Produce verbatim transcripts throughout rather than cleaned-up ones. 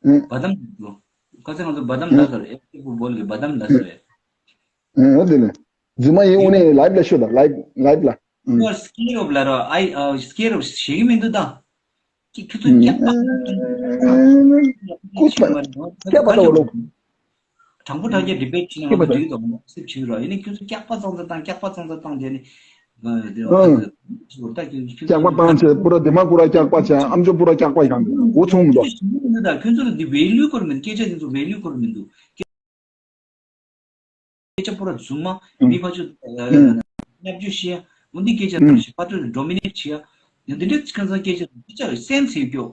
ཨུ། བ་དམ་འདུག་ཁ་སང་ང་ཚོ་བ་དམ་ལ་ཟེར་ཨེ་ཕུ་བོལ་གི་བ་དམ་ལ་ཟེར། ཨུ། འོ་དེ་ནི། རྫུན་མ་ཡིན། འོ་ནི་ལའིབ་ལ་ཤོད་དང་། ལའིབ་ལའིབ་ལ། ཨུ། སྐེ་རོབ་ལ་རོ། ཨའི་ཨ་སྐེ་རོབ་ཞིག་མི་འདུག་ད། ཁྱི་ཁྱི་ཚོ་སྐྱག་པ། ཀུས་པ། སྐྱག་པ་ལྟ་བུ་ལོ། དྲང་པོ་དྲང་རྐྱང་ཌི་བེཊ་བྱེད་ན་ང་ཚོ་འགྲིག་གི་འདུག་སེབ་བྱེད་རོགས། ཡིན་ནའི་ཁྱོད་ཚོ་སྐྱག་པ་ཙང་ཙང་བཏང་། སྐྱག་པ་ཙང་ཙང་བཏང་དེ་ནི། ཨང་། སྐྱག་པ་བཏང་བྱས། པུ་ར་དེ་མ་པུ་ར་སྐྱག་པ་བྱས། ཨམ་ཅོག་པུ་ར་སྐྱག་པ་ཡང་འོ་ཚོང་མི་འདུག་ཁྱོད་ཚོ་ལ་འདི་ཝེ་ལུ་ཁོར་མི་འདུག་སྐད་ཆ་འདི་ཚོ་ཝེ་ལུ་ཁོར་མི་འདུག་སྐད་ཆ་པུ་ར་རྫུན་མ། ཨང་། མི་ཕར་ཚུར་ཨང་། བརྙས་བཅོས་བྱེད་ཡ། འོ་འདི་སྐད་ཆ་ཨང་། རེད་ཤག་ཕར་ཚུར་ཌོ་མི་ནེཊ་བྱེད་ཡ། ཡང་འདི་འདྲའི་ཁ་སང་སྐད་ཆ་འདི་ཆ་སེན་སི་ཡོད་ཀྱོག་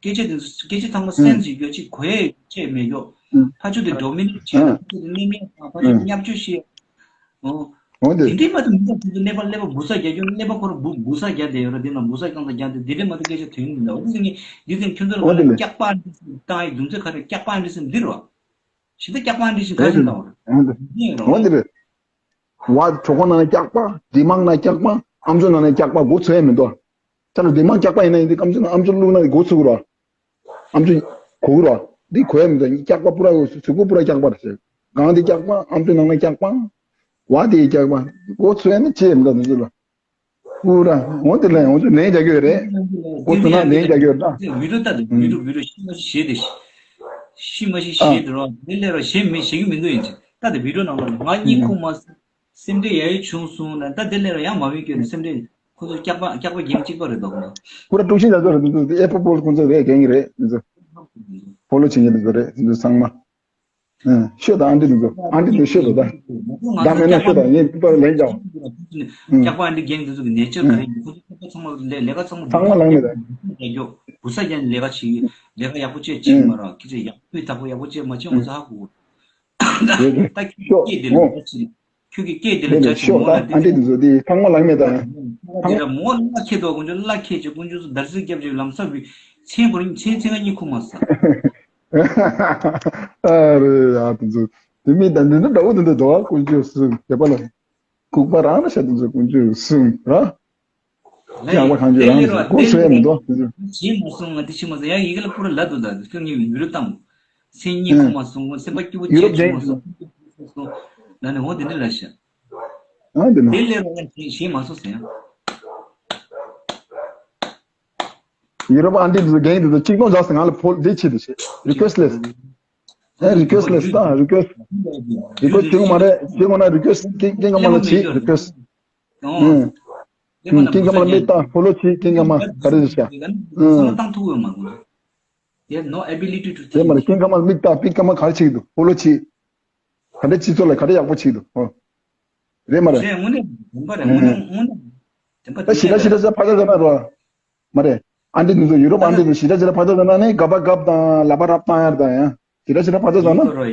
སྐད་ཆ་འདི་ཚོ་སྐད་ཆ་ཚང་མ་ཨང་སེན་སི་ཡོད་ཀྱོག་ཅིག་གོ་ཡ་ཡོད་ཅེས་མེད་ཀྱོག་ཨང་། ཕར་ཚུར་དེ་ཌོ་མི་ནེཊ་བྱེད་ཡ། ཨང་། ཕར་ཚུར་དེ་མི་མི་ཕར་ཚུར་ཨང་། བརྙས་བཅོས་བྱེད་ཡ། འོ། འོ་དེ། དེ་འདྲའི་མ་གཏོགས་མི་ཚང་ཁྱོད་ཚོ་ཀླད་པ་ཀླད་པ་འབུ་སྲ་རྒྱག་རྒྱུ། ཀླད་པ་ཁོ་རང་འབུ་འབུ་སྲ་རྒྱག་བསྡད་ཡོད་ར། དེ་ན་འབུ་སྲ་རྐང་ཚ་རྒྱག་བསྡད། དེ་འདྲའི་མ་གཏོགས་སྐད་ཆ་དོན་མི་འདུག་འོ་དེ་ངས་འདི་ཚོ་ཁྱོད་ཚོ་ལ་འོ་དེ་ལ། སྐྱག་པ་འདི་བཏང་ཡི་རྒྱུ་མཚན་ག་རེ། སྐྱག་པ་འདི་ཚོ་འདི་རོ། ཞེ་དྲག་སྐྱག་པ་འདི་བཞིན་ག་བཞིན་བཏང་བ་རེད། འོ་དེ་རེད། བ་གྲོད་ཁོག་ནང་ན་སྐྱག་པ། འདི་མང་ན་སྐྱག་པ། ཨམ་ཅོག་ནང་ན་སྐྱག་པ། མགོ་ཚོས་ཡ་མི་འདུག་ཅ་ལག་འདི་མང་སྐྱག་པ་ཡིན་ན་ཡིན། འདི་ཨམ་ཅོག་ནང་ཨམ་ཅོག་བླུགས་ན་མགོ་ཚོས་གི་རོ། ཨམ་ཅོག་གོ་གི་རོ། འདི་གོ་ཡ་མི་འདུག་སྐྱག་པ་པུ་ར་གཟུགས་པོ་པུ་ར་སྐྱག་པ་རེད་ཟེར། གང་འདི་སྐྱག་པ། ཨམ་ཅོག་ནང་ན་སྐྱག་པ། བ་དེ་སྐྱག་པ། མགོ་ཚོས་ཡ་ནི་ཅི་ཡ་མི་འདུག་འདི་ཚོ་ལ། པུ་ར་འོ་དེ་ལ་འོ་ཚོ་ལན་རྒྱག་གི་ཡོད་རེད། མགོ་ཚོས་ན་ལན་རྒྱག་གི་ཡོད་ད། བི་ཌིའོ་ལྟ་དང་། བི་ཨུམ། ཌིའོ་བི་ཌིའོ་ཤི་མ་ཤི་ཞེས་དེ། ཤི་མ་ཤི་ཨ། ཞེས་དེ་རོ། དེ་ལས་རོ་ཞེས་མི་ཞེས་ཀྱི་མི་འདུག་ཡིན་ཅི་ལྟ་དེ། བི་ཌིའོ་ནང་ལ་ང་གཉིད་ཁུག་མ་སོང་། སེམས་ཁྲལ་ཡ་ཡི་བྱུང་སོང་ན་ད་དེ་ལས་ར་ཡང་མ་བུད་སྐྱོན་ནས་སེམས་ཁྲལ། ཁོ་ཚོ་སྐྱག་པ་སྐྱག་པ་རྒན་གཅིག་པ་རེད་འདུག་ཁོ་ཚོ་སྐྱག་པ་སྐྱག་པ་རྒན་གཅིག་པ་རེད་འདུག་ཁོ་ཚོ་ཨེ་ཕོ་པོ་ཁོ་ཚོ་རེད། རྒན་གྱི་རེད། ཁོ་ཚོ་ཕོ་ལོ་བྱེད་མཁན་དེ་ཚོ་རེད། དེ་ཚོ་ཚང་མ། ཨ། ཤོད་དང་། ཨ་འདྲི་དེ་ཚོ། ཨ་འདྲི་དེ་ཤོད་དང་ད། བདག་མེད་ན་ཤོད་དང་། ངས་ཐུག་པ་ལན་རྒྱག་ཨ། སྐྱག་པ་ཨ་འདྲི་རྒན་དེ་ཚོ་གི་ནེ་ཅར་ག་རེ་ཡིན། ཁོ་ཚོ་སྐྱག་པ་ཚང་མ་ལས་ལས་ཀ་ཚང་མ་ཚང་མ་ལངས་མེད་ད། རྒྱག་རྒྱུ་བུ་ས་རྒྱག་ནས་ལས་ཀ་བྱེད། ལས་ཀ་ཡག་པོ་བྱེད་བྱེད་མ་ར། ཁྱེད་ཚོས་ཡག་སྤུས་དག་པོ་ཡག་པོ་བྱེད་མ་བྱེད་ང་ཚོ་ཧ་གོ། ད་ཁྱོད་ཀྱིས་དེ་ལས་ཀ་བྱེད། ཁྱོད་ཀྱིས་སྐད་དེ་ལ་རྒྱ་ཆེ་མོ་ལ་དེ་ཨ་འདྲི་དེ་ཚོ་དེ་ཚང་མ་ལངས་མེད་ད། དེ་ལ་མོ་ལ་ཁྱེད་དོ་དཀོན་མཆོག་ལ་ཁྱེད་ཀྱི་དཀོན་མཆོག་སུ་དར་སིལ་རྒྱབ་ཀྱི་ལམ་སང་བི་མཚན་གོ་རིང་མཚན་མཚན་ག་གཉིད་ཁུག་མ་ས། ཨ་རེ་ཡ་དེ་ཚོ་དེ་མི་ད་འདི་འདྲ་འདྲ་བོ་དེ་འདྲ་འདུག་ཨ། དཀོན་མཆོག་གསུམ་བྱས་པ་ལ་ཁུག་པ་རང་ན་ཤ་དེ་ཚོ་དཀོན་མཆོག་གསུམ་ར། ཡང་པ་གང་ཅི་རང་ཚོ་གོ་སོ་ཡ་མི་འདུག་དེ་ཚོ། ཞེས་མ་སོང་ང་དེ་ཤི་མ་སོང་། ཡང་ཡི་གེ་ལ་པུ་ར་ལ་འདུག་ད་ཁྱོད་ངའི་མི་རུ་བཏང་། མཚན་གཉིད་ཁུག་མ་སོང་། སེམས་པ་སྐྱིད་པོ་ཡུ་རོབ་བྱས་ཆུ་མ་སོང་། ལ་ནི་འོ་དེ་འདྲ་ལ་ཤ། ཨ་འདི་ནི། དེ་ལས་རོགས་ཡང་ཞེས་མ་སོང་ཟེར་ཡང་། ཡུ་རོབ་ཨ་འདི་འདི་རྒན་འདི་ཚོ་གཅིག་སྟོང་བརྒྱ་ཟེར་ང་ལ་ཕོལ་འདི་ཆི་འདི་ཤེས། རི་ཀུ་ཨེ་སི་ཊི་ལེ་སི། ཨེ་རི་ཀུ་ཨེ་སི་ཊི་ལེ་སི་ད་རི་ཀུ་ཨེ་སི་ཊི། རི་ཀུ་ཨེ་སི་ཊི་དེ་ངོ་མ་རེད། དེ་ངོ་ན་རི་ཀུ་ཨེ་སི་ཊི་ཀིང་ཀིང་ཀ་མ་ལ་ཆི་རི་ཀུ་ཨེ་སི་ཊི། ཨང་། ཀིང་ཀ་མ་ལ་མི་ལྟ་ཕོ་ལོ་བྱེད། ཀིང་ཀ་མ་ག་རེ་རེད་ཤག་ཨང་། དེ་མ་རེད། ཀིང་ཀ་མ་ལ་མི་ལྟ། ཀིང་ཀ་མ་ག་རེ་བྱེད་ཀྱི་འདུག་ཕོ་ལོ་བྱེད། ག་འདྲ་སྤྱི་ཚོགས་ལ་ག་འདྲ་ཡག་པོ་བྱེད་ཀྱི་འདུག་ཨོ། རེད་མ་རེད། ད་ཞི་ར་ཞི་ར་ཟེར་ཕ་ཚ་ཟེར་ན་རོ། མ་རེད། ཨ་འདི་འདི་ཚོ་ཡུ་རོབ་ཨ་འདི་ཚོ་ཞི་ར་ཞི་ར་ཕ་ཚ་ཟེར་ན་ནི་ག་པ་གབ་དང་ལ་པ་རབ་བཏང་ཡར་དང་ཡང་ཞི་ར་ཞི་ར་ཕ་ཚ་ཟེར་ན། ཡིན་གོ་རོ་ཡ།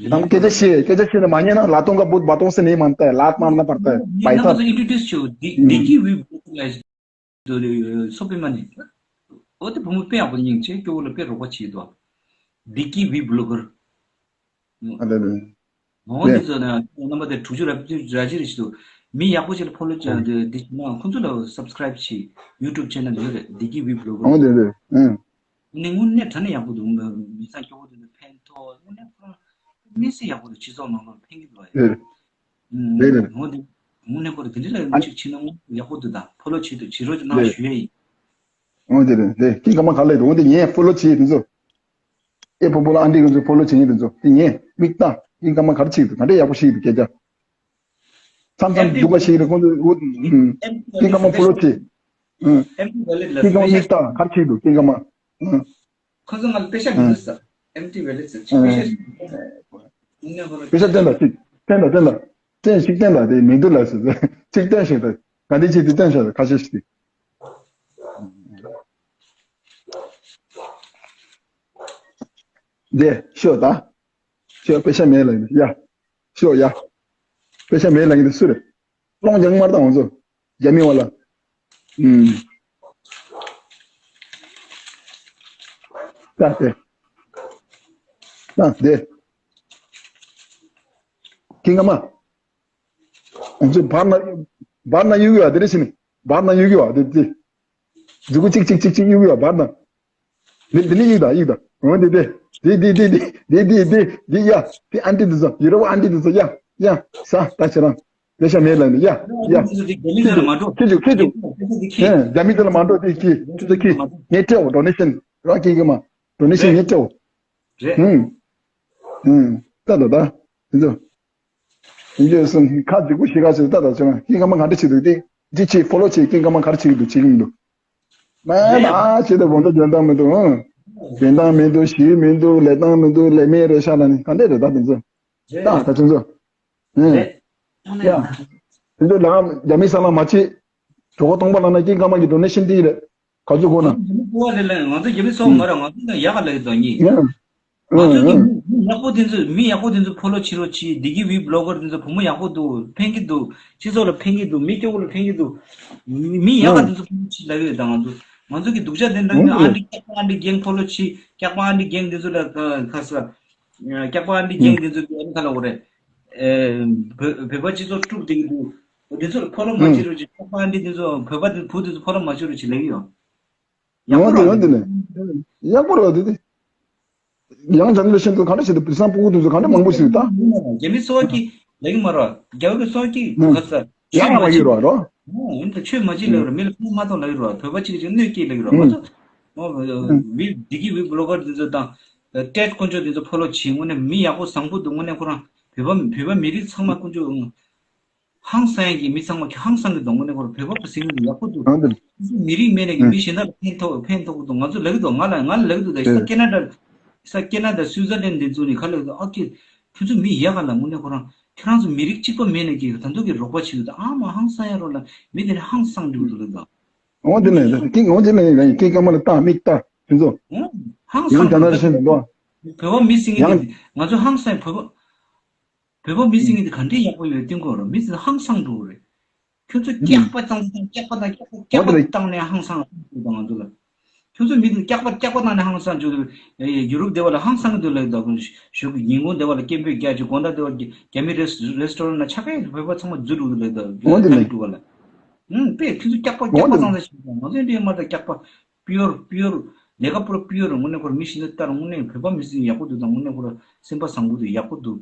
ཡིན་ནམ་སྐད་ཆ་བཤད། སྐད་ཆ་བཤད་ནས་མ་ཉན་ན་ལ་ཏོང་ག་བུད་བ་ཏོང་སེ་ནས་མ་ནྟ་ལ་ཏ་མ་ན་པར་ཏ་བའི་ཐ། ཨིན་ཊྲོ་ཌིའུ་སི་བྱེད། ཌི་ཀི་ཝི་བི་ལོ་གར་ལ་སོ་པའི་མ་ནི། འོ་དེ་བུ་མོ་དཔེ་ཡག་པོ་སྙིང་རྗེ། སྐྱོ་བོ་ལ་དཔེ་རོགས་པ་བྱེད་དོ། ཌི་ཀི་ཝི་བི་ལོ་གར། ཨ་ལེ་ལེ། ངོ་འདི་ཚོ་ན་རྣམ་པ་དེ་དྲུག་ཅུ་ར་ར་ཅི་རེ་ཞིག་འདུག་མི་ཡག་པོ་ཅིག་ལ་ཕོ་ལོ་ཅིག་འདི་འདི་ན་ཁོང་ཚོ་ལ་སབ་སི་ཀ་རའིབ་བྱེད། ཡུ་ཊུབ་ཆེ་ནལ་ཡོད་རེད། ཌི་ཀི་ཝི་བི་ལོ་གར། ཨོ་དེ་རེད། ཨང་། ནི་དངོས་གནས་དྲང་གནས་ཡག་པོ་འདུག་མི་ཚང་སྐྱོ་བོ་དེ་ཚོ་ཕན་ཐོགས། དངོས་གནས་ཁོ་རང་མི་སེ་ཡག་པོ་འདུག་སྤྱི་ཚོགས་ནང་ལོགས་ཕན་གྱི་འདུག་ཨ། རེད་རེད། ངོ་འདི་དངོས་གནས་ཁོ་རང་དེ་འདྲ་ལ་ཨ་ཅིག་བྱེད་ན་ཡག་པོ་འདུག་ད་ཕོ་ལོ་བྱེད་དུ་བྱེད་རོགས་གནང་ཞུ་ཡ་ཡིན། ཨོ་དེ་རེད་དེ། ཀིང་ཀ་མ་ག་ལེ་འདུག་འོ་དེ་ངས་ཕོ་ལོ་བྱེད་དེ་ཚོ། ཨེ་ཕོ་པོ་ལ་ཨ་འདི་ག་ཚོ་ཕོ་ལོ་བྱེད་མཁན་དེ་ཚོ་དེ་ངས་མིག་ལྟ། ཀིང་ཀ་མ་ག་རེ་བྱེད་འདུག་ག་འདྲ་ཡག་པོ་བྱེད་འདུག་སྐད་ཆ། མཚམས་མཚམས་སྡུག་པ་ཞིག་རེད་ཁོང་ཚོ། འོ། ཀིང་ཀ་མ་ཕོ་ལོ་བྱེད། ཀིང་ཀ་མ་མིག་ལྟ་ག་རེ་བྱེད་འདུག་ཀིང་ཀ་མ། ཁོ་ཚོ་ང་ལ་པེ་ཤ་མི་འདུག་ས། ཨེམ་ཊི་ཝེ་ལེ་ཊི་ཟེར་ཅིག་པེ་ཤ་ཞིག་ཨ། ཡིན་ན་ཁོ་ལ་པེ་ཤ་སྟོན་དང་ཅིག་སྟོན་དང་སྟོན་དང་། སྟོན་ཞིག་སྟོན་དང་དེ་མི་འདུག་ལ་ཟེར། ཅིག་སྟོན་ཞིག་དང་ག་འདི་ཅིག་དེ་སྟོན་ཞིག་དང་ཁ་ཤས་ཤིག་དེ། དེ་ཤོག་ད། ཤོག་པེ་ཤ་མེད་ལ་ཡིན་ཡ། ཤོག་ཡ། པེ་ཤ་མེད་ལ་ཡིན་དེ་སུ་རེད། ཀློང་རྒྱང་དམར་དང་འོང་ཚོ། རྒྱ་མི་བ་ལ། ཨུམ། ད་དེ། ད་དེ། ཀིང་ཀ་མ། འོང་ཚོ་བར་ན། བར་ན་གཡུག་གི་བ་དེ་རེ་ཞིག་ནི། བར་ན་གཡུག་གི་བ་དེ་དེ། མཛུ་གུ་གཅིག་གཅིག་གཅིག་གཅིག་གཡུག་གི་བ་བར་ན། འདི་འདི་ནི་ཡིག་དང་ཡིག་དང་འོ་འདི་འདི་འདི་འདི་འདི་འདི་འདི་འདི་འདི་འདི་ཡ། འདི་ཨན་ཏི་འདི་ཚོ་ཡུ་རོབ་ཨན་ཏི་འདི་ཚོ་ཡ་ཡ། ས་ད་ཁྱེད་རང་ལས་ཤ་མེད་ལ་ནི་ཡ་ཡ། ཁྱེད་ཚོ་འདི་རྒྱ་མི་ཚོ་ལ་མ་འགྲོ། ཁྱེད་ཚོ་ཁྱེད་ཚོ་ཁྱེད་ཚོ་འདི་ཁྱེད། ཨེ་རྒྱ་མི་ཚོ་ལ་མ་འགྲོ། འདི་ཁྱེད་ཁྱེད་ཚོ་ཁྱེད། ངས་སྤྲད་འོ་ཌོ་ནེ་ཤན་ར་ཁྱེད་ཀྱི་མ་ཌོ་ནེ་ཤན་རེད་ངས་སྤྲད་འོ། རེད། ཧུམ་ཧུམ། ད་ད་ད་འདི་ཚོ། ཡིན་གྱི་སོང་ཁ་རྫིག་པོ་ཞིག་ག་ཚོད་ལྟ་ད་ཚོད་ན་ཀིང་ཀ་མ་ག་འདྲ་བྱེད་འདུག་སྟེ། ཅི་ཅི་ཕོ་ལོ་བྱེད་ཀིང་ཀ་མ་ག་རེ་བྱེད་ཀྱི་འདུག་བྱེད་ཀྱི་མི་འདུག་མ་རེད། མ་བྱེད་དེ་བོང་ད་འཇོན་ཐང་མི་འདུག་ཨང་། འཇོན་ཐང་མི་འདུག་ཞིབ་མི་འདུག་ལས་སྟངས་མི་འདུག་ལས་མེད་རེད་ཤག་ལ་ནི་ག་འདྲ་རེད་ད་དེ་ཚོ། རེད། ད་ད་ཚོད་ཚོད། ཨང་། རེད། ཡ། དེ་ཚོ་ལ་རྒྱ་མི་ས་ལ་མ་བྱེད། གྲོད་ཁོག་སྟོང་པ་ལ་ན་ཀིང་ཀ་མ་གི་ཌོ་ནེ་ཤན་དེ་རེད། ག་ཚོད་དགོས་ན། ང་ཚོ་རྒྱ་མི་ཚོ་མ་རེད། ང་ཚོ་ཡག་ག་ལ་ཡོད་དོ་ཉིད། ང་ཚོ་གི་མི་ཡག་པོ་དེ་ཚོ་མི་ཡག་པོ་དེ་ཚོ་ཕོ་ལོ་བྱེད་རོགས་གྱིས། བདེ་སྐྱིད་བི་བི་ལོག་གར་དེ་ཚོ་བུ་མོ་ཡག་པོ་འདུག་ཕན་གྱི་འདུག་སྤྱི་ཚོགས་ལ་ཕན་གྱི་འདུག་མི་སྐྱོ་བོ་ལ་ཕན་གྱི་འདུག་མི་ཡག་ག་དེ་ཚོ་ཕོ་ལོ་བྱེད་ལབ་ཡོད་ད། ང་ཚོ་ང་ཚོ་གི་སྡུག་ཅག་དེ་འདྲ་ཡོད། ཨ་འདྲི་སྐྱག་པ་ཨ་འདྲི་རྒན་ཕོ་ལོ་བྱེད་སྐྱག་པ་ཨ་འདྲི་རྒན་དེ་ཚོ་ལ་ཁ་ས་སྐྱག་པ་ཨ་འདྲི་རྒན་དེ་ཚོ་ཨ་འདྲི་ཁ་ལ་འོ་རེད། བོད་པ་སྤྱི་ཚོགས་དཀྲུག་བསྡད་ཀྱི་འདུག་དེ་ཚོ་ལ་ཕོ་ལོ་མ་བྱེད་རོགས་གྱིས། སྐྱག་པ་ཨ་འདྲི་དེ་ཚོ་བོད་པ་དེ་བུ་དེ་ཚོ་ཕོ་ལོ་མ་བྱེད་རོགས་གྱིས་ལབ་ཀྱི་ཡོད། ཡག་པོ་རེད་འོ་དེ་ནས། ཡག་པོ་རེད་འོ་དེ་དེ། ཡང་ཇ་ནེ་རེ་ཤན་དུ་ག་འདྲ་བྱེད་དུ་བུ་སང་སྤུ་གུ་དེ་ཚོ་ག་འདྲ་མང་པོ་ཞིག་ད། རྒྱ་མི་སོགས་ཀྱིས་ལབ་ཀྱི་མ་རེད། རྒྱ་བོད་ཀྱི་སོགས་ཀྱིས་ཨུ། ག་ས་ཡག་ཆོས་མ་ལ་བ་ཡོད་བྱེད་རོགས་རོ། ཨུ་ཡིན་ད་ཆོས་མ་བྱེད་ལབ་རོགས། མི་ལ་ཁུངས་མ་གཏོགས་ལབ་ཡོད་རོགས། བོད་པ་གཅིག་གིས་གནོད་སྐྱེལ་ལབ་ཡོད་རོགས། ང་ཚོ་མི་བདེ་སྐྱིད་བི་བི་ལོག་གར་དེ་ཚོ་དང་ཏེད་དཀོན་མཆོག་དེ་ཚོ་ཕོ་ལོ་བྱེད། དངོས་གནས་མི་ཡག་པོ་བཟང་པོ་འདུག་དངོས་གནས་ཁོ་རང་བོད་པ་བོད་པ་མི་རིགས་ཚང་མ་དཀོན་མཆོག་ཧང་སང་ཡ་གི་མི་ཚང་མ་ཧང་སང་གི་འདུག་དངོས་གནས་ཁོ་རང་བོད་པ་ཟེར་གྱི་འདུག་ཡག་པོ་འདུག་ཨང་དེ། ཁོ་ཚོ་མི་རིགས་མེད་ནས་ཀྱི་ཨང་མི་གཞན་དག་ལ་ཕན་ཐོགས་ཕན་ཐོགས་ཀྱི་འདུག་ང་ཚོ་ལབ་ཀྱི་འདུག་ང་ལ་ང་ལ་ལབ་ཀྱི་འདུག་ད་ས་ཨེ་ཀེ་ན་ཌ་ས་ཀེ་ན་ཌ་སུའི་ཛར་ལན་འདི་ཚོ་ནས་ག་ལབ་ཀྱི་འདུག་ཨ་ཀེ་ཁྱོད་ཚོ་མི་ཡག་ག་ལ་དངོས་གནས་ཁོ་རང་ཁྱོད་རང་ཚོ་མི་རིགས་གཅིག་པ་མེད་ནས་ཀྱི་ད་དུང་ཀྱི་རོགས་པ་བྱེད་ཀྱི་འདུག་ཨ་མ་ཧང་སང་ཡ་རོགས་ལ་མི་དེ་ནས་ཧང་སང་འགྲིག་གི་འདུག་ལབ་ཀྱི་འདུག་འོ་དེ་ནས་ཀིང་འོ་དེ་ནས་ཀིང་ཀ་མ་ལ་ཏ་མིག་ཏ་དེ་ཚོ་ཧང་ཡང་སང་ཇ་ནེ་རེ་ཤན་འདུག་བོད་པ་མི་སེང་གེ་ཡང་འདི་ང་ཚོ་ཧང་སང་བོད་པ། བོད་པ་མི་སེང་གེ་འདི་ག་འདྲའི་ཡག་པོ་ཡོད་བསྟན་དགོས་རེད། མི་ཚོ་ཧང་སང་འགྲོ་གི་རེད། ཁྱོད་ཚོ་སྐྱག་པ་བཏང་སྟངས་སྐྱག་པ་དང་སྐྱག་པ་སྐྱག་པ་བཏང་ནས་ཧང་སང་འགྲོ་དང་ང་ཚོ་ལ། ཁྱོད་ཚོ་མི་ཚོ་སྐྱག་པ་སྐྱག་པ་བཏང་ནས་ཧང་སང་འགྲོ་དུས་ཡུ་རོབ་སྡེ་བ་ལ་ཧང་སང་གི་འདུག་ལབ་དང་ཞུ་གི། ཉིན་གུང་སྡེ་བ་ལ་སྐད་འབོད་རྒྱག་ཅིག་དགོང་དག་སྡེ་བ་རྒྱ་མི་རེ་རེ་སི་ཊོ་རན་ལ་ཆ་ག་བོད་པ་ཚང་མ་འཛུལ་འགྲོ་གི་འདུག་ལབ་དང་འོ་དེ་ལ་འགྲོ་བ་ལ། ཨུམ་པས་ཁྱོད་ཚོ་སྐྱག་པ་སྐྱག་པ་བཏང་ས་ཞིག་དང་ང་ཚོའི་འདྲའི་མ་དང་སྐྱག་པ། པིའོར་པིའོར། ལས་ཀ་པུ་ར་པིའོར་དངོས་གནས་ཁོ་ར་མི་ཤིན་ཏུ་ལྟར་དངོས་གནས་བོད་པ་མི་སེར་ཡག་པོ་འདུག་དང་དངོས་གནས་ཁོ་ར་སེམས་པ་བཟང་པོ་འདུག་ཡག་པོ་འདུག་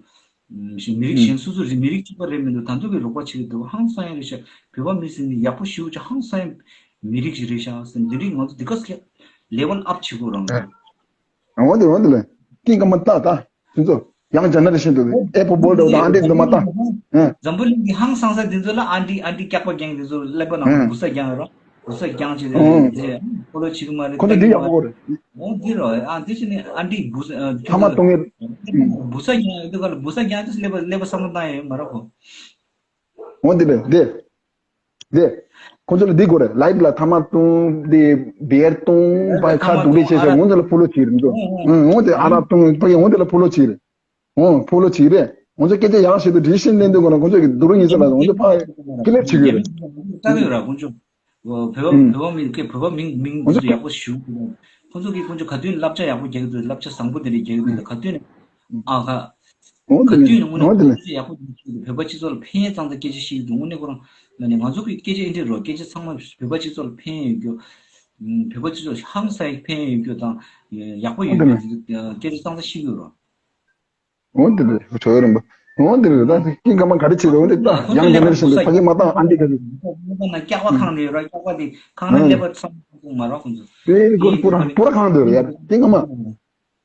ཞིག་མི་རིགས་གཞན་སོ་སོ་རིགས་མི་རིགས་གཅིག་པ་རེད་མི་འདུག་ད་འདུག་གི་རོགས་པ་བྱེད་ཀྱི་འདུག་ཧང་སང་ཡ་རེད་ཤག་བོད་པ་མི་སེར་ནི་ཡག་པོ་ཞེ་པོ་ཅིག་ཧང་སང་ཡ་མི་རིགས་ཤིག་རེད་ཤག་ཟེར་འདི་རིགས་ང་ཚོ་འདི་ག་ལེ་ཝལ་ཨབ་བྱེད་དགོས་རང་། འོ་དེ་འོ་དེ་ལ་ཀིང་ཀ་མ་ཏ་ཏ་དེ་ཚོ་ཡང་ཇ་ནེ་རེ་ཤན་དུ་ཨེ་པོ་བོལ་དུ་ཨ་འདྲེ་དུ་མ་ཏ། འཛམ་བུ་གླིང་གི་ཧང་སང་ས་དེ་ཚོ་ལ་ཨ་འདྲི་ཨ་འདྲི་སྐྱག་པ་རྒྱང་དེ་ཚོ་ཀླད་པ་ནང་ལ་ཨང་བུ་ས་རྒྱང་རོ། བུ་ས་རྒྱང་ཅིག་ཨང་རེད། ཁོ་ལོ་ཆིག་མ་རེད། ཁོ་ཚོ་འདི་ཡག་པོ་རེད། འོ་འདི་རོ་ཨ་འདི་ཅི་ནི་ཨ་འདྲི་བུ་ས་ཨ་ཐ་མ་གཏོང་ཡས། བུ་ས་རྒྱང་དེ་ག་ལ་བུ་ས་རྒྱང་དེ་ཀླད་པ་ཀླད་པ་བསམ་བློ་བཏང་ཡས་མ་རོ་ཁོ། འོ་འདི་རེད་འདི། འདི། ཁོ་ཚོ་ལ་འདི་དགོས་རེད། ལའིབ་ལ་ཐ་མག་བཏུང་། འདི་བི་ཡར་བཏུང་། ཕ་ཁ་སྡུག་རེས་བྱས་བྱས་ཨ་ར་འོ་འདི་ལ་ཕོ་ལོ་བྱེད་རེད་འདུག་ཨོ་ཨོ་ཨོ་འོ་འདི་ཨ་ར་བཏུང་ཕ་གི་འོ་འདི་ལ་ཕོ་ལོ་བྱེད་རེད། ཨོ་ཕོ་ལོ་བྱེད་རེད། ཁོ་ཚོ་སྐད་ཆ་ཡག་བཤད་དུས་དྲི་ཤེས་ལེན་དུས་ཁོ་ན་ཁོ་ཚོ་གི་སྡུག་རུ་ཡིན་ས་ལ་ཁོ་ཚོ་ཕ་ཀི་ལེབ་བྱེད་ཀྱི་རེད། ལྟ་གི་ཡོད་ར་ཁོ་ཚོ། བོད་པ་ཨུམ། བོད་པ་མི་སྐད་བོད་པ་མིང་མིང་ཁོ་ཚོ་ཡག་པོ་ཞུ། ཁོ་ཚོ་གིས་ཁོ་ཚོ་ག་དུས་ནས་བསླབ་བྱ་ཡག་པོ་རྒྱག་གི་འདུག་བསླབ་བྱ་བཟང་པོ་དེ་འདྲ་རྒྱག་གི་འདུག་ག་དུས་ནས་ཨ་ཁ། འོ་ག་དེ་དུས་ནས་དངོས་འོ་དེ་གནས་ཁོ་ཚོ་ཡག་པོ་ཞུ་གི་འདུག་བོད་པ་སྤྱི་ཚོགས་ལ་ཕན་ཡས་ཙང་ཙང་སྐད་ཆ་བཤད་ཀྱི་འདུག་དངོས་གནས་ཁོ་རང་ལ་ནས་ང་ཚོ་གི་སྐད་ཆ་འདི་འདྲ་རོ། སྐད་ཆ་ཚང་མ་བོད་པ་སྤྱི་ཚོགས་ལ་ཕན་ཡས་ཡོད་རྒྱུ། བོད་པ་སྤྱི་ཚོགས་ཧང་སང་ཡས་ཕན་ཡས་ཡོད་རྒྱུ་དང་ཡག་པོ་ཡོད་རྒྱུ་སྐད་ཆ་ཙང་ཙང་བཤད་ཀྱི་ཡོད་རོ། འོ་འདི་རེད་གྲོགས་རིན་པོ། འོ་འདི་རེད་ད་ཀིང་ཀ་མ་ག་རེ་བྱེད་རེད། འོ་འདི་ད་ཡང་ཇ་ནེ་རེ་ཤན་དུ་ཕ་གི་མ་བཏང་ཨ་འདི་ག་རེད། ཁང་ནང་སྐྱག་པ་ཁང་དེ་ར་སྐྱག་པ་དེ་ཁང་ནང་ཀླད་པ་ཚང་མ་མ་ར་ཁོང་ཚོ། དེ་གོ་པུ་ར་པུ་ར་ཁང་དེ་རེད་ཡ་ཀིང་ཀ་མ།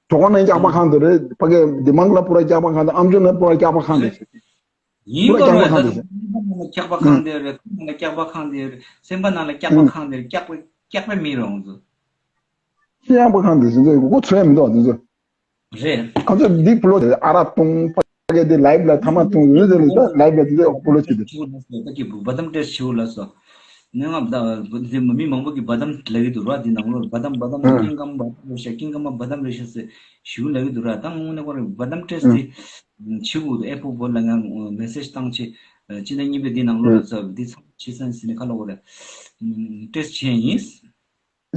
གྲོགས་ནང་སྐྱག་པ་ཁང་དེ་རེད། ཕ་གི་འདི་མང་ལ་པུ་ར་སྐྱག་པ་ཁང་དེ་ཨམ་ཅོག་ནང་པུ་ར་སྐྱག་པ་ཁང་དེ། ཡིན་པ་ར་ད་ཁང་དེ་ཁང་ནང་སྐྱག་པ་ཁང་དེ་རེད། ཁང་ནང་སྐྱག་པ་ཁང་དེ་རེད། སེམས་པ་ནང་ལ་སྐྱག་པ་ཁང་དེ་རེད། སྐྱག་པ་སྐྱག་པ་མི་ར་ཁོང་ཚོ། སྐྱག་པ་ཁང་དེ་ཟེར་ཚོ་གོ་ཚོད་མི་འདུག་དེ་ཚོ། རེད། ཁོ་ཚོ་འདི་ཕོ་ལོ་ཨ་ར་གཏོང་ཕ་གི་དེ་ལའིབ་ལ་ཐ་མག་བཏུང་ཡོད་ཟེར་ལ་ད་ལའིབ་ལ་དེ་ཚོ་ཕོ་ལོ་བྱེད་དེ། ཆིའུ་ལ་སོ་ད་ཀྱི་བུ་བ་དམ་ཏྲེས་ཆིའུ་ལ་སོ། ནས་ང་ད་དེ་མི་མང་པོ་གི་བ་དམ་ལབ་ཀྱི་འདུག་ར། དེ་ནང་ལོ་བ་དམ་བ་དམ་ཨ་ཀིང་ཀམ་བ་དམ་རེ་ཤ་ཀིང་ཀམ་བ་དམ་རེ་ཤ་ཟེར་ཞིའུ་ལབ་ཀྱི་འདུག་ར། ད་དངོས་གནས་ཁོ་རེ་བ་དམ་ཏྲེས་དེ་ཆིའུ་ཨེ་ཕོ་བོ་ལ་ང་མེ་སེཇ་བཏང་ཆེ་ཅི་ན་གཉིས་པའི་དེ་ནང་ལོ་ལ་ཚ་དེ་ཚང་ཆེ་སན་ཟེར་ནས་ཁ་ལོ་ཁོ་རེ་ཏྲེས་བྱས་ཡིན།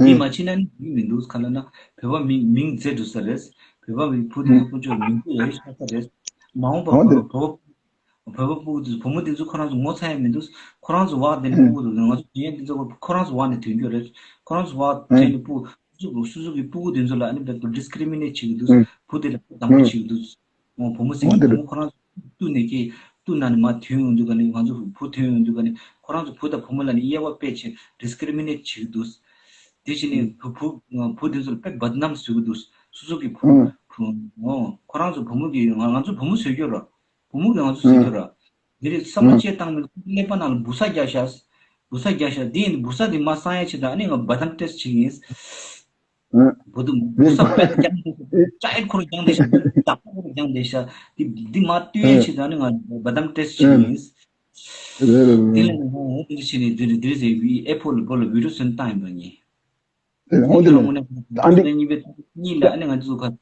མི་མ་ཕྱིན་ན་ནི་མི་མི་འདུག་ག་ལབ་ན་བོད་པ་མིང་མིང་བརྗེ་འགྲོ་ས་རེད། བོད་པ་མི་བུ་དེ་ཚོ་ཀུན་སྤྱོད་མིང་བརྗེ་ཡག་ཤ་ས་རེད། མ་འོངས་པ་བོད་བོད་བོད་པ་སྤུ་གུ་དེ་ཚོ་བུ་མོ་དེ་ཚོ་ཁོ་རང་ཚོ་ངོ་ཚ་ཡ་མི་འདུག་ཁོ་རང་ཚོ་བག་དེ་ནས་སྤུ་གུ་འདུག་ང་ཚོ་ཡན་དེ་ཚོ་ཁོ་རང་ཚོ་བག་ནས་ཐོན་རྒྱུ་རེད། ཁོ་རང་ཚོ་བག་དེ་ནས་སྤུ་ སོ་སོ་སོ་སོ་གི་སྤུ་གུ་དེ་ཚོ་ལ་ཨ་ནི་བདག་ཏུ་discriminate་བྱེད་ཀྱི་འདུག་ཨུ། བུ་དེ་ལ་བདག་པོ་ཨུ། བྱེད་ཀྱི་འདུག་འོ་བུ་མོ་ཟེར་འོ་གྱི་དེ་བུ་རེད། མོ་ཁོ་རང་ཚོ་ཏུ་ནས་ཀྱི་ཏུ་ན་ནི་མ་ཐོན་ཡོང་དུས་ག་ནི་ང་ཚོ་བུ་ཐོན་ཡོང་དུས་ག་ནི་ཁོ་རང་ཚོ་བུ་དང་བུ་མོ་ལ་ནི་དབྱེ་བ་དཔེ་ཆེ་discriminate བྱེད་ཀྱི་འདུག་དེ་བཞིན་ནི་བུ་བུ་བུ་དེ་ཚོ་ལ་དཔེ་بدنام བཟོ་གི་འདུག་སོ་སོ་གི་བུ་ཨུ། བུ་འོ་ཁོ་རང་ཚོ་བུ་མོ་གི་ང་ང་ཚོ་བུ་མོ་བཟོས་ཀྱི་ར། བུ་མོ་གི་ང་ཚོ་བཟོས་ཀྱི་ར། དེ་རིགས་བསམ་བློ་ཨུ། བཅས་བཏང་མི་ཀླད་པ་ནང་ལ་བུ་ས་རྒྱག་ཤག་བུ་ས་རྒྱག་ཤག་དེ་ཡིན་བུ་ས་དེ་མ་སང་ཡ་ཆེད་དུ་ཨ་ནི་ང་بدنام ཊེསཊ་བྱེད་ཀྱི་ཡིན། ཨུ། བུ་དུ་མི་བུ་ས་པད་རྒྱང་དེ་ཤག་ཅའི་ཁོར་རྒྱང་དེ་ཤག་ད་ཁོར་རྒྱང་དེ་ཤག་དེ་དེ་མ་ལྟོས་ཡ་ཆེད་དུ་ཨ་ནི་ང་بدنام ཊེསཊ་བྱེད་ཀྱི་ཡིན། རེད་རེད་དེ་ལ་རེད། ང་འོ་དེ་འདྲ་བྱས་ནས་དེ་རེད་དེ་རེད་ཟེར་བའི་ཨེ་ཕོ་ལ་བོ་ལ་བི་ཌིའོ་བཟོས་བཏང་ཡིན་པ་ངས། དེ་ཡང་འོ་དེ་ལ་དངོས་གནས་ཨ་འདི་གནས་གཉིས་པའི་གཉིས་ལ་ཨ་ནི་ང་ཚོ་ཁ་ས་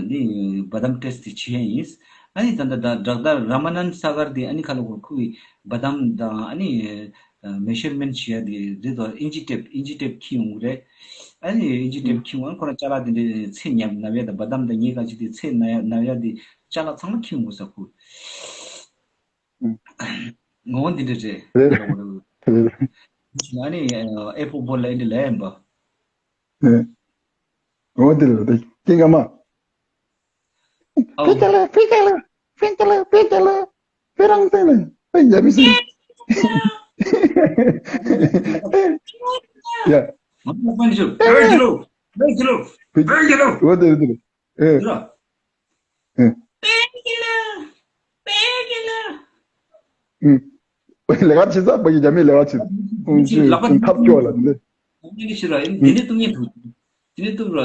འདི་بدنام ཊེསཊ་དེ་བྱས་ཡིན། ཨ་ནི་ད་ལྟ་ད་ཌོག་ཊར་ར་མ་ནན་སཱ་གར་དེ་ཨ་ནི་ཁ་ལ་གོ་ཁུ་བའི་بدنام དང་ཨ་ནི་མེ་ཤར་མེན་ཊ་བྱས་ཡ་དེ་རེད་དོ་ཨིན་ཇི་ཊེབ་ཨིན་ཇི་ཊེབ་ཁྱི་ཡོང་གི་རེད། ཨ་ནི་ཨིན་ཇི་ཊེབ་ཁྱི་ཡོང་ཁོ་རང་ཅ་ལག་དེ་འདྲའི་ཚེ་ཉབ་ནབ་ཡ་དང་بدنام དང་ངེད་ཀ་ཅིག་དེ་ཚེ་ན་ཡ་ནབ་ཡ་དེ་ཅ་ལག་ཚང་མ་ཁྱི་ཡོང་གི་ས་ཁུ། ངོ་བོ་འདི་འདྲ་རེད། རེད་རེད། ང་ནི་ཨེ་ཕོ་བོ་ལ་འདི་ལ་ཡིན་པ། ངོ་བོ་འདི་རེད་ཀྱིན་ཀ་མ། ཨོ། ཕི་ཀ་ལ་ཕི་ཀ་ལ་ཕི་ཀ་ལ་ཕི་ཀ་ལ་ཕི་རང་ཏན་ལ་ཕི་ཡ་མི་སི། ཡ། ང་ཚོ་ཕན་ཆུ་བེར་གྱི་ལོ། བེར་གྱི་ལོ། བེར་གྱི་ལོ། ངོ་བོ་འདི་རེད། ཨེ། ཨེ། པེ་ཀི་ལ། པེ་ཀི་ལ། ཨུམ། ལས་ཀ་བྱེད་ས་པ་གི་རྒྱ་མི་ལས་ཀ་བྱེད། ཀུན་སྤྱོད་ཀུན་ཐབས་སྐྱོ་ལ་འདི། ཀུན་སྤྱོད་ཤི་ར་ཨིན། འདི་ནས་གཏུབ་ཉན་ཐུབ། འདི་ནས་གཏུབ་ར།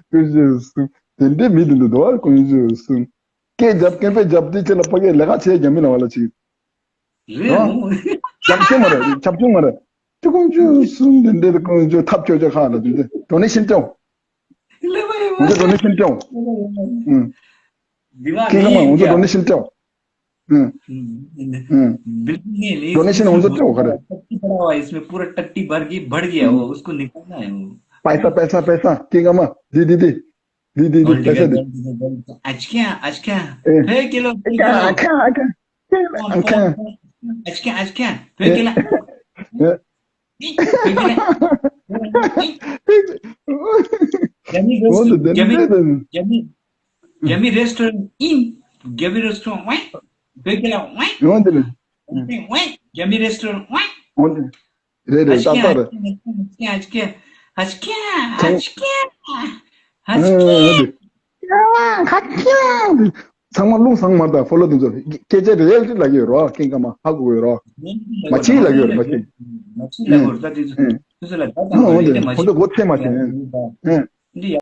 ཀུན་སྤྱོད་གསུམ། དེ་འདྲའི་མི་འདི་འདུག་དོ། ཀུན་སྤྱོད་གསུམ། སྐད་རྒྱབ་སྐད་པས་རྒྱབ་དུས་ཅི་ལ་ཕ་གིའི་ལས་ཀ་བྱེད་རྒྱ་མི་ལ་བ་ལ་ཅིག་རེད་མོ། རྒྱབ་ཆུང་མ་རེད། རྒྱབ་ཆུང་མ་རེད། ཅི་ཀུན་སྤྱོད་གསུམ་དེ་འདྲའི་ཀུན་སྤྱོད་ཐབས་སྐྱོ་ཅོ་ཁ་ལ་དེ་འདྲ་ཌོ་ནེ་ཤན་སྤྲད། ལེ་བ་ཡོད་ང་ཚོ་ཌོ་ནེ་ཤན་སྤྲད། ཨུམ། འདི་མ་ཁྱེད་ཚང་མ་ནི་ང་ཚོ་ཌོ་ནེ་ཤན་སྤྲད། ཨུམ། ཨུམ། ཌོ་ནེ་ཤན་ང་ཚོ་སྤྲད་ག་རེད། इसमें पूरा टट्टी भर गई, भर गया वो, उसको निकालना है वो। पैसा, पैसा, पैसा, ཁྱེད་ཚང་མ། འདི་འདི་འདི། འདི་འདི་འདི། पैसा འདི། अच्छा, अच्छा। ཕེ་ཀི་ལོ། ཨ་ཁ་ཨ་ཁ། ཨ་ཁ། ཨ་ཁ། ཨ་ཁ། ཕེ་ཀི་ལོ། ཕེ་ཀི་ལོ། རྒྱ་མི་རེ་སི་ཊོ་རན་ཊི། རྒྱ་མི་རྒྱ་མི་རྒྱ་མི་རེ་སི་ཊོ་རན་ཊི་ཨིན། རྒྱ་མི་རེ་སི་ཊོ་རན་ཊི་ཝེ། ཕེ་ཀི་ལོ་ཝེ། ཝེ། རྒྱ་མི་རེ་སི་ཊོ་རན་ཊི་ཝེ། རེད་རེད། ཏག་ཏག་རེད། ཨ་ཅི་ཀྱ། ཨ་ཅི་ཀྱ། ཨ་ཅི་ཀྱ། ཨ་ཅི་ཀྱ། ཨ་ཅི་ཀྱ། ཚང་མ་རླུང་བཟང་མ་དང་ཕོ་ལོ་དེ་ཚོ་སྐད་ཆ་རེ་ལ་ལབ་ཡོད་རོ། ཀིང་ཀ་མ་ཧ་གོ་ཡོད་རོ། མ་ཕྱི་ལབ་ཡོད་རོ། མ་ཕྱི། མ་ཕྱི་ལབ་ཡོད་རོ། ད་དེ་ཚོ་ཚོ་ལ་ད་ད་མ་རེད། དེ་མ་ཕྱི། ཁོ་ཚོ་གོ་ཚད་མ་ཤེས། འདི་ཡ།